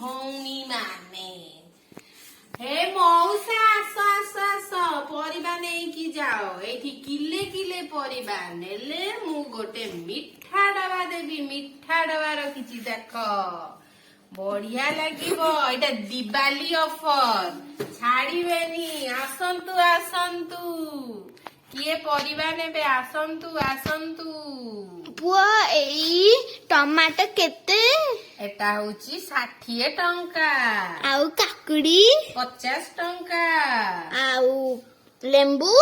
ଭଉଣୀ ମାନେ। ହେ ମଉସା, ଆସ ଆସ ଆସ, ପରିବା ନେଇକି ଯାଅ। ଏଇଠି କିଲେ କିଲେ ପରିବା ନେଲେ ମୁଁ ଗୋଟେ ମିଠା ଡବା ଦେବି। ମିଠା ଡବା ରଖିଛି, ଦେଖ, ବଢିଆ ଲାଗିବ। ଏଇଟା ଦିବାଲି ଅଫର, ଛାଡିବେନି। ଆସନ୍ତୁ ଆସନ୍ତୁ, କିଏ ପରିବା ନେବେ, ଆସନ୍ତୁ ଆସନ୍ତୁ। ପୁଅ, ଏଇ ଟମାଟୋ କେତେ? ଏଟା ହଉଛି 60 ଟଙ୍କା। ଆଉ କାକୁଡି? 50 ଟଙ୍କା। ଆଉ ଲେମ୍ବୁ?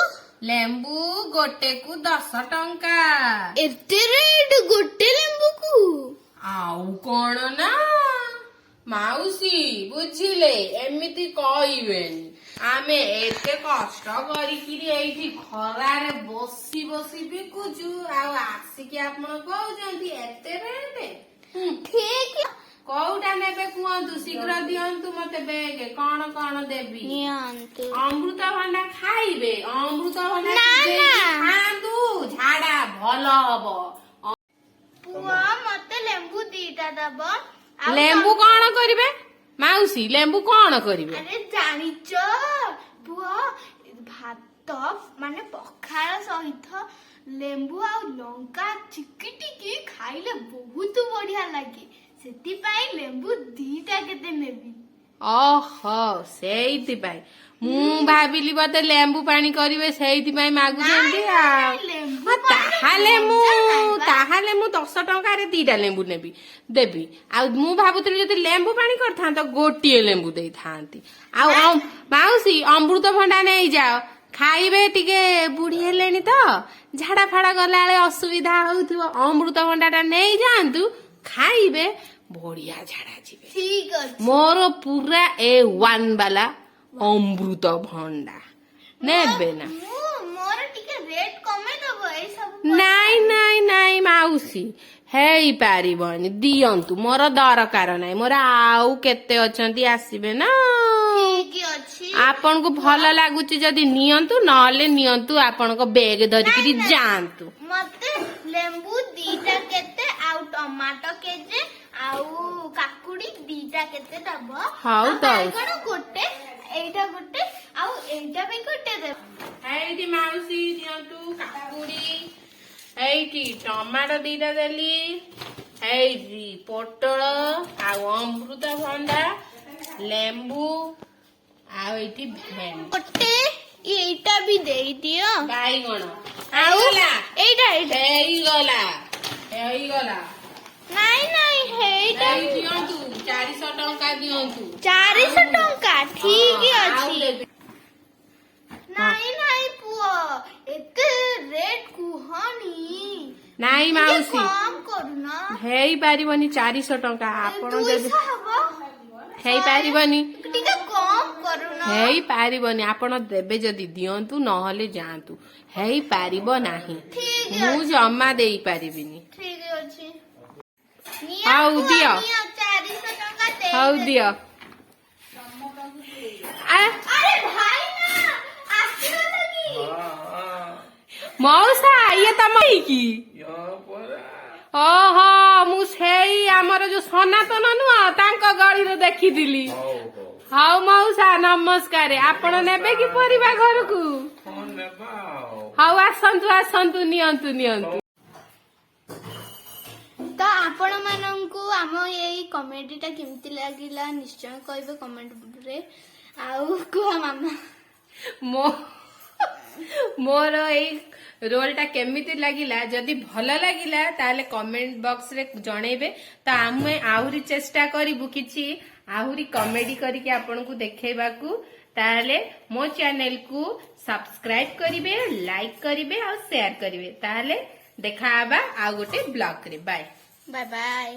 ଲେମ୍ବୁ ଗୋଟେକୁ 10 ଟଙ୍କା। ଏତେ ରେଟ୍ ଗୋଟେ ଲେମ୍ବୁକୁ? ଆଉ କଣ ନା ମାଉସୀ, ବୁଝିଲେ, ଏମିତି କହିବେନି। ଆମେ ଏତେ କଷ୍ଟ କରିକିରି ଏଇଠି ଖରାରେ ବସି ବସି ବିକୁଛୁ, ଆଉ ଆସିକି ଆପଣ କହୁଛନ୍ତି ଏତେ ରେଟ୍। ଠିକ। କୋଉଟା ନେବେ କୁହନ୍ତୁ, ଶୀଘ୍ର ଦିଅନ୍ତୁ ମତେ ବେଗ। କଣ କଣ ଦେବି? ନିଅନ୍ତୁ। ଅମୃତଭଣ୍ଡା ଖାଇବେ? ଅମୃତଭଣ୍ଡା ନା, ସିଝେଇକି ନା। ଖାଆନ୍ତୁ, ଝାଡା ଭଲ ହବ। ପୁଅ, ମତେ ଲେମ୍ବୁ ଦିଟା ଦବ ଆଉ ଲେମ୍ବୁ କଣ କରିବେ ମାଉସୀ? ଲେମ୍ବୁ କଣ କରିବେ? ଆରେ ଜାଣିଛ ପୁଅ, ଭାତ ମାନେ ପଖାଳ ସହିତ ଲେମ୍ବୁ ଆଉ ଲଙ୍କା ଚିକିଟିକି ଖାଇଲେ ବହୁତ ବଢିଆ ଲାଗେ। ସେଥିପାଇଁ ଲେମ୍ବୁ ଦିଟା କେତେ ନେବି। ଓହୋ, ସେଇଥିପାଇଁ। ମୁଁ ଭାବିଲି ବୋଧେ ଲେମ୍ବୁ ପାଣି କରିବେ, ସେଇଥିପାଇଁ ମାଗୁଛନ୍ତି। ନାଇଁ, ଆଉ ନାଇଁ, ଲେମ୍ବୁ ହଁ, ପାଣି ତାହେଲେ ମୁଁ ମଜା ନାହିଁ ବା। ତାହେଲେ ମୁଁ 10 ଟଙ୍କାରେ ଦିଟା ଲେମ୍ବୁ ନେବି, ଦେବି। ଆଉ ମୁଁ ଭାବୁଥିଲି ଯଦି ଲେମ୍ବୁ ପାଣି କରିଥାନ୍ତ, ଗୋଟିଏ ଲେମ୍ବୁ ଦେଇଥାନ୍ତି। ଆଉ ମାଉସୀ, ଅମୃତଭଣ୍ଡା ନେଇଯାଅ, ଖାଇବେ ଟିକେ। ବୁଢୀ ହେଲେଣି ତ, ଝାଡା ଫାଡା ଗଲାବେଳେ ଅସୁବିଧା ହଉଥିବ। ଅମୃତଭଣ୍ଡା ଟା ନେଇଯାଆନ୍ତୁ, ଖାଇବେ, ବଢିଆ ଝାଡା ଯିବେ। ଠିକ ଅଛି। ମୋର ପୁରା ଏ ୱାନ୍ ବାଲା ଅମୃତଭଣ୍ଡା ନେବେ ନା? ମୁଁ ମୋର ଟିକେ ରେଟ୍ କମେଇ ଦବ ଏଇ ସବୁ। ନାଇଁ ନାଇଁ ନାଇଁ ମାଉସୀ, ହେଇପାରିବନି। ଦିଅନ୍ତୁ, ମୋର ଦରକାର ନାହିଁ। ମୋର ଆଉ କେତେ ଅଛନ୍ତି, ଆସିବେ ନା। ଠିକ ଅଛି। ଆପଣଙ୍କୁ ଭଲ ଲାଗୁଛି ଯଦି ନିଅନ୍ତୁ, ନହେଲେ ନିଅନ୍ତୁ, ଆପଣଙ୍କ ବେଗ ଧରିକିରି ନାଇଁ, ନାଇଁ। ଯାଆନ୍ତୁ। ମତେ ଲେମ୍ବୁ ଦିଟା କେତେ ଆଉ ଟମାଟୋ କେଜେ ଆଉ କାକୁଡି ଦିଟା କେତେ ଦବ। ହଉ, ଆଉ ଦଉଛି। ବାଇଗଣ ଗୋଟେ, ଏଇଟା ଗୋଟେ ଆଉ ଏଇଟା ବି ଗୋଟେ ଦେବ। ଏଇଠି ମାଉସୀ, ଦିଅନ୍ତୁ କାକୁଡି। ଏଇଠି ଟମାଟୋ ଦିଟା ଦେଲି। ଏଇଠି ପୋଟଳ ଆଉ ଅମୃତଭଣ୍ଡା, ଲେମ୍ବୁ ଆଉ ଏଇଠି ଭେଣ୍ଡି। ଗୋଟେ ଏଇଟା ବି ଦେଇଦିଅ। ବାଇଗଣ। ଆଉ ହେଇଗଲା। ଏଇଟା ଏଇଟା। ହେଇଗଲା, ହେଇଗଲା। ନାଇଁ ନାଇଁ, ହେଇଟା। ଏଇ ଦିଅନ୍ତୁ, 400 ଟଙ୍କା ଦିଅନ୍ତୁ। 400 ଟଙ୍କା, ଠିକ ହଁ, ଆଉ ଅଛି। ଦେବି। ନାଇଁ ନାଇଁ ପୁଅ, ଏତେ ରେଟ୍ କୁହନି। ନାଇଁ ଟିକେ ମାଉସୀ, କମ କରୁନ। ହେଇପାରିବନି 400 ଟଙ୍କା। ଆପଣ ଯଦି 200 ହବ? ହେଇପାରିବନି। ଟିକେ କମ କରୁନ। ହେଇପାରିବନି। ଆପଣ ଦେବେ ଯଦି ଦିଅନ୍ତୁ, ନହେଲେ ଯାଆନ୍ତୁ। ହେଇପାରିବ ନାହିଁ। ଠିକ ମୁଁ ଅଛି। ଜମା ଦେଇପାରିବିନି। ଠିକ ଅଛି। ହଉ, ନିଅ ପୁଅ, ଦିଅ। ନିଅ, 400 ଟଙ୍କା ହଉ। ଦେଇଦେ। ଦିଅ ଆରେ ଭାଇ ନା, ଆସିଗଲ କି? ମଉସା, ଇଏ ତମ କି? ଓହୋ, ମୁଁ ସେଇ ଆମର ଯୋଉ ସନାତନ ନୁହଁ, ତାଙ୍କ ଗଳିରେ ଦେଖିଥିଲି। ହଉ ମଉସା, ନମସ୍କାର। ଆପଣ ନେବେ କି ପରିବା ଘରକୁ? ହଉ, ଆସନ୍ତୁ ଆସନ୍ତୁ, ନିଅନ୍ତୁ ନିଅନ୍ତୁ। ତ ଆପଣ ମାନଙ୍କୁ ଆମ ଏଇ କମେଡିଟା କେମିତି ଲାଗିଲା, ନିଶ୍ଚୟ କହିବେ କମେଣ୍ଟରେ। ଆଉ କୁହ ମାମା। ମୋର ଏଇ ରୋଲଟା କେମିତି ଲାଗିଲା? ଯଦି ଭଲ ଲାଗିଲା, ତାହେଲେ କମେଣ୍ଟ ବକ୍ସରେ ଜଣେଇବେ। ତ ଆମେ ଆହୁରି ଚେଷ୍ଟା କରିବୁ କିଛି ଆହୁରି କମେଡି କରିକି ଆପଣଙ୍କୁ ଦେଖେଇବାକୁ। ତାହେଲେ ମୋ ଚ୍ୟାନେଲକୁ ସବସ୍କ୍ରାଇବ କରିବେ, ଲାଇକ୍ କରିବେ ଆଉ ସେୟାର କରିବେ। ତାହେଲେ ଦେଖା ହବା ଆଉ ଗୋଟେ ବ୍ଲଗରେ। ବାଏ। Bye bye.